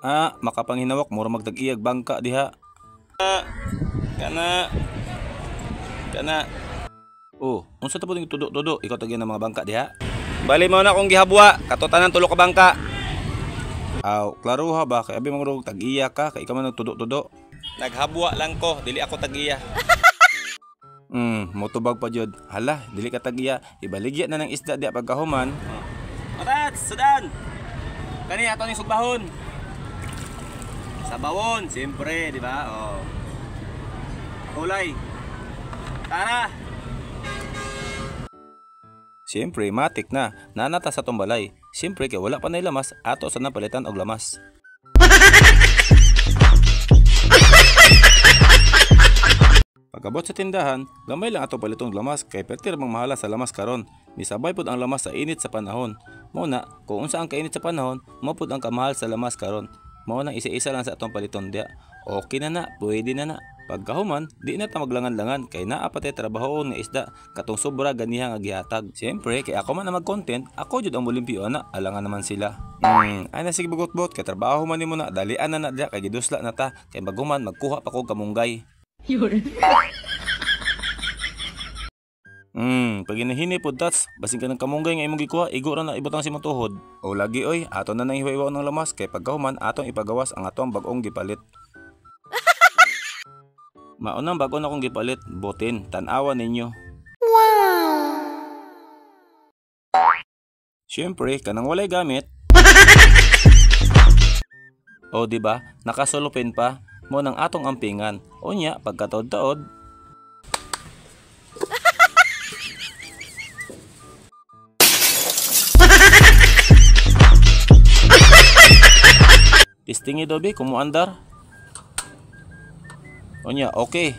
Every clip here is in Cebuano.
Ah, makapanghinawak mura magtag-iyag bangka diha. Kana. Kana. Oh, unsa ta pud tudo-tudo ikaw tagyan ng mga bangka diha? Bali mo na akong gihabwa, kato tanan tulo ka bangka. Aw, klaro ha ba kay abi mangurog tag-iya ka kay ikaw man nagtudo-tudo. Naghabwa lang ko, dili ako tag-iya. Motubag pa jud. Hala, dili ka tag-iya, ibaligya na ng isda diha pagkahuman. Matats, sudan. Kani ato ning sugbahon. Sabawon, siyempre, di ba? Oh. Kulay. Tara. Siyempre, matik na. Nanata sa tumbalay. Siyempre, kay wala pa na lamas, ato sa napalitan og lamas. Pagabot sa tindahan, gamay lang ato palitong lamas kay pertir mang mahala sa lamas karon. Misabay pud ang lamas sa init sa panahon. Mao na, kung unsa ang kainit sa panahon, mao pud ang kamahal sa lamas karon. Mao nang isa-isa lang sa atong paliton diha. Okay na na, pwede na na. Pagkahuman, di na ta maglangan-langan kay naa pa tay trabahoon nga isda katong sobra ganiha nga gihatag. Siyempre, kay ako man ang mag-content, ako jud ang molimpyo ana, alangan naman sila. Ay na sige bugot-bot kay trabaho man nimo na, dalian na na diha kay gidusla na ta, kay baguman magkuha pa kog kamunggay. Pag ginahini po tats, basin ka ng kamunggay nga imong gikuha, igo ra na ibutang si imong tuhod. O lagi oy, ato na nang hiwa-hiwa ng lamas kay pagkahuman atong ipagawas ang atong bag-ong gipalit. Maunang bag-o na akong gipalit, butin, tan-awa ninyo. Wow! Siyempre, kanang walay gamit. O di ba, nakasulupin pa mo nang atong ampingan. Unya, pagkataod-taod. Testingi daw be, kung muandar. Unya, okay.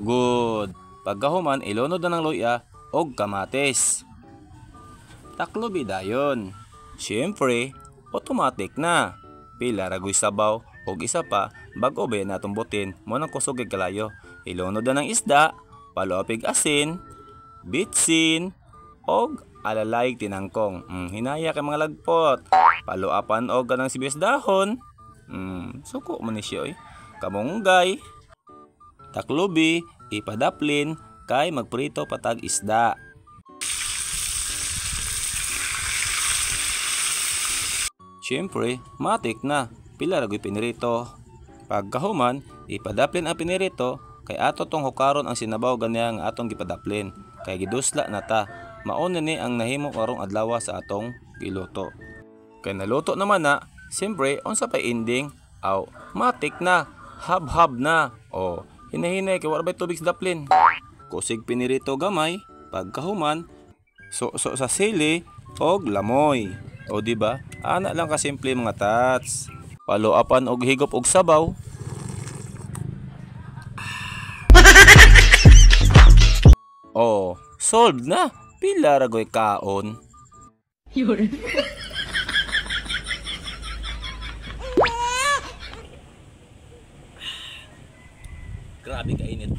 Good. Pagkahuman, ilunod na ng luya og kamatis. Taklo dayon. Siyempre, automatic na. Pila ragoy sabaw og isa pa bag-o ba natong butin mo nang kusog kay kalayo. Ilunod na ng isda, paluapig asin, bitsin, og alalay tinangkong. Hinaya kay mga lagpot. Paluapan og kanang sibuyas dahon. Suko man ni siya oy. Kamunggay. Taklubi, ipadaplin kay magprito patag isda. Siyempre, matik na. Pila ragoy pinirito. Pagkahuman, ipadaplin ang pinirito kay ato tong hukaron ang sinabaw ganiya nga atong gipadaplin. Kay gidusla na ta. Mao na ni ang nahimo karong adlaw sa atong giluto. Kay naluto naman na, siyempre unsa pay ending? Aw, matik na, hab-hab na. O, hinahinay kay wala bay tubig sa daplin. Kusig pinirito gamay, pagkahuman, so sa sili og lamoy. O di ba? Ana lang kasimple mga tats. Paluapan og higop og sabaw. O, solved na. Pila ra goy kaon. Grabe kainit.